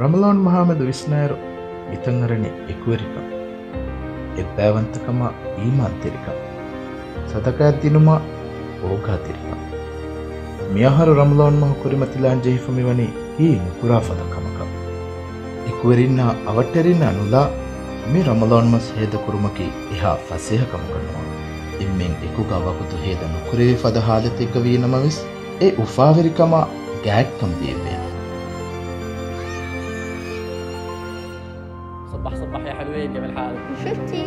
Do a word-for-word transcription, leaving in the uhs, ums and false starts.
ރަމަޟާން މަހާމެދު ވިސްނާއިރު މިތަން އަރަނީ އެކުވެރިކަން، އެއްބައިވަންތަކަމާ އީމާންތެރިކަން، ޞަދަޤާތް ދިނުމާ އޯގާތެރިކަން. މިއަހަރު ރަމަޟާން މަހު ކުރިމަތިލާން ޖެހިފަ މިވަނީ ހީ ނުކުރާ ފަދަ ކަމަކަށް. އެކުވެރިންނާ އަވަށްޓެރިންނާ ނުލާ މި ރަމަޟާން މަސް ހޭދަކުރުމަކީ އެހާ ފަސޭހަ ކަމަކަށް ނުވާ. އެންމެން އެކުގަ ވަގުތު ހޭދަ ނުކުރެވޭ ފަދަ ހާލަތެއްގަ ވީ ނަމަވެސް، އެ އުފާވެރިކަމާ ގާތްކަން ބޭއްވޭނެ. صبح صبح يا حلوين، كيف الحال؟ شفتي؟